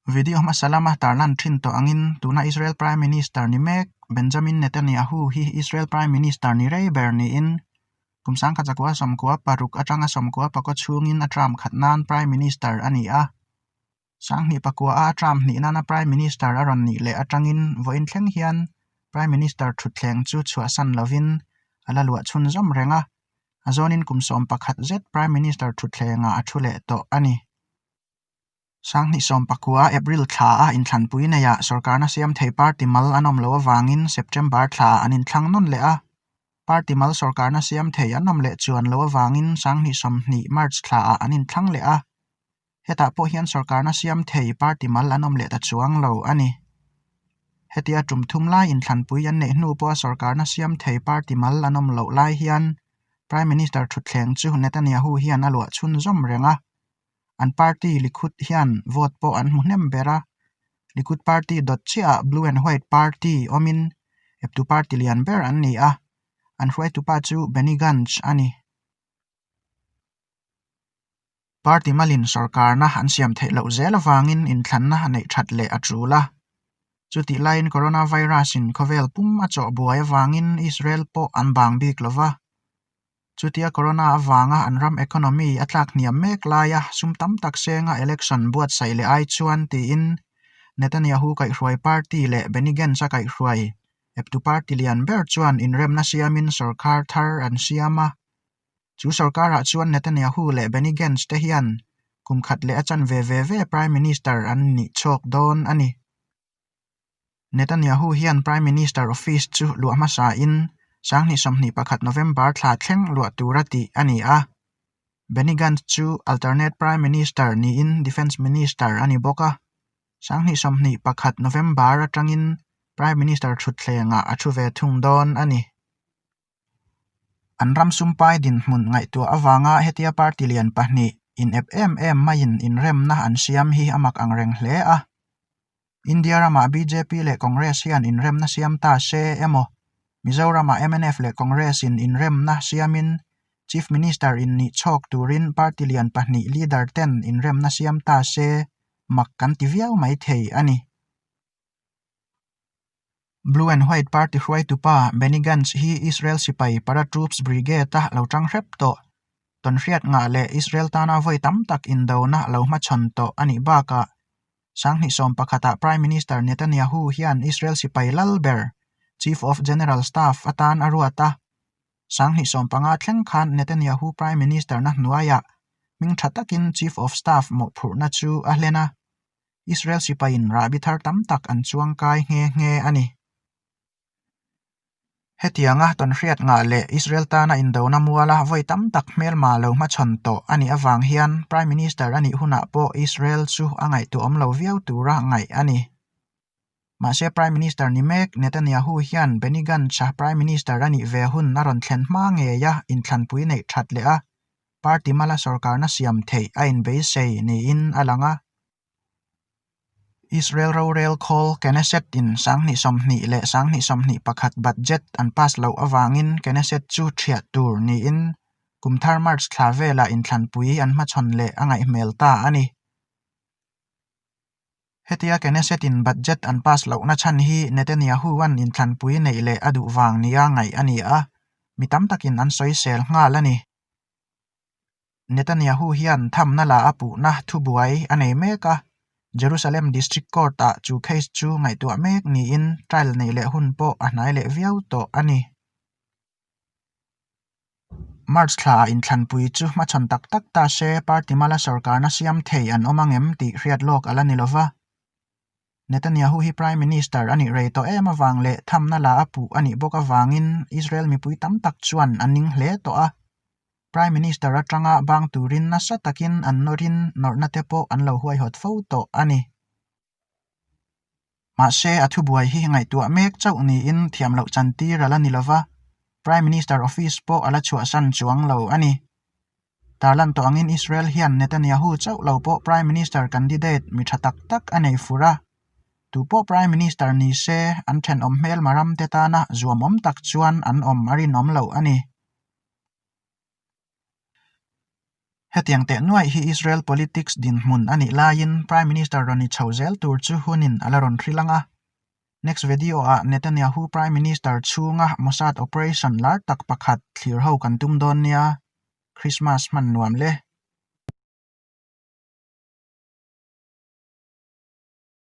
Video hmasa lama tarlan thin tawh angin tuna Israel Prime Minister ni mek Benjamin Netanyahu hi Israel Prime Minister ni rei ber niin kum 1996 atanga 94 chhungin a term khat nan Prime Minister a ni a. 2009 a term hnih nana Prime Minister a rawn nih leh atangin vawiin thleng hian Prime Minister thutthleng chu chhuahsan lovin a la luah chhunzawm reng a, a zawnin kum 11 zet Prime Minister thuthlengah a thu leh tawh a ni. 2019 April thla a inthlanpui neiah sorkarna siam thei party mal an awm loh avangin September thla an inthlang nawn leh a. Party mal sorkarna siam thei an awm leh chuan loh avangin 2020 March thla ah an inthlang leh a. Hetah pawh hian sorkarna siam thei party mal an awm leh ta chuang lo a ni. Hetia tum thum lai inthlanpui an neih hnu pawha sorkarna siam thei party mal an awm loh lai hian Prime Minister thutthleng chu Netanyahu hian a luah chhunzawm reng a. An party Likud hian vote pawh an hmu hnem ber a, Likud party dawt chiahah Blue and White party awmin eptu party lian ber an ni a, an hruaitupa chu Benny Gantz a ni. Party malin sorkarna an siam theih loh zel avangin inthlanna a neih that leh a tul a. Chutih laiin coronavirus-in khawvel pum a chawh buai avangin Israel pawh an bang bik lo va. Chutia corona avanga an ram economy a tlak hniam mek laia sum tam tak senga election buatsaih leh ai chuan tiin Netanyahu kaihhruai party leh Benny Gantz-a kaihhruai eptu party lian ber chuan inremna siamin sorkar thar an siam a. Chu sorkarah chuan Netanyahu leh Benny Gantz te hian kum khat leh a chan ve ve ve Prime Minister an nih chhawk dawn a ni. Netanyahu hian Prime Minister office chu luah hmasain 2021 November thla thleng luah tura tih a ni a. Benny Gantz chu alternate Prime Minister niin Defence Minister a ni bawk a. 2021 November atangin Prime Minister thutthlengah a thu ve thung dawn a ni. An ram sumpai dinhmun ngaihtuah avanga hetia party lian pahnih inep em em maiin inremna an siam hi a mak ang reng hle a. India ramah bjp leh Congress hian inremna siam ta se emaw, Mizoramah mnf leh Congress in inremna siamin Chief Minister in nih chhawk turin party lian pahnih leader ten inremna siam ta se mak kan ti viau mai thei a ni. Blue and White Party hruaitupa Benny Gantz hi Israel sipai Paratroops Brigade-a lo tang hrep tawh. Tawnhriat ngah leh Israel tana vawi tam tak indona lo hmachhawn tawh a nih bakah 2011-ah Prime Minister Netanyahu hian Israel sipai lal ber, Chief of General Staff atan a ruat a. 2015 thleng khan Netanyahu Prime Minister na hnuaiah hming tha takin Chief of Staff mawhphurhna chu a hlen a. Israel sipaiin rahbi thar tam tak an chuang kai nghe nghe a ni. Hetianga tawnhriat ngah leh Israel tana indona muala vawi tam tak hmelma lo hmachhawn tawh a nih avang hian Prime Minister a nih hunah pawh Israel chu a ngaihtuahawm lo viau tura ngaih a ni. Mahse Prime Minister ni mek Netanyahu hian Benny Gantz-a Prime Minister a nih ve hun a rawn thlen hma ngeia inthlanpui neih that leh a party mala sorkarna siam theih a inbeisei niin a lang a. Israel rorel khawl Knesset in 2020 leh 2021 budget an pass loh avangin Knesset chu thiah tur niin kum thar March thla velah inthlanpui an hmachhawn leh a ngaihhmel ta a ni. Hetia Knesset in budget an pass lohna chhan hi Netanyahu-a'n inthlanpui neih leh a duh vang nia ngaih a ni a, mi tam takin an sawisel nghal a ni. Netanyahu hian thamna la a puhna thubuai a nei mek a, Jerusalem District Court-ah chu case chu ngaihtuah mek niin trial neih leh hun pawh a hnai leh viau tawh a ni. March thlaah inthlanpui chu hmachhawn tak tak ta se party mala sorkarna siam thei an awm angem tih hriat lawk a la ni lova. Netanyahu hi Prime Minister a nih rei tawh em avang leh thamna la a puh a nih bawk avangin Israel mipui tam tak chuan an ning hle tawh a. Prime Minister atanga bang turin nasa takin an nawrin nawrhna te pawh an lo huaihawt fo tawh a ni. Mahse a thubuai hi ngaihtuah mek chauh niin thiam loh chantir a la ni lova, Prime Minister office pawh a la chhuahsan chuang lo a ni. Tarlan tawh angin Israel hian Netanyahu chauh lo pawh Prime Minister candidate mi tha tak tak a nei fur a. Tu pawh Prime Minister ni se an thenawm hmelma ram te tana zuamawm tak chuan an awm a rinawm loh a ni. Hetiang teh nuaih hi Israel politics dinhmun a nih laiin Prime Minister rawn ni chho zel tur chu hunin a la rawn hrilh ang a. Next video ah Netanyahu Prime Minister chhunga Mossad operation lar tak pakhat thlir ho kan tum dawn nia. Christmas hman nuam le.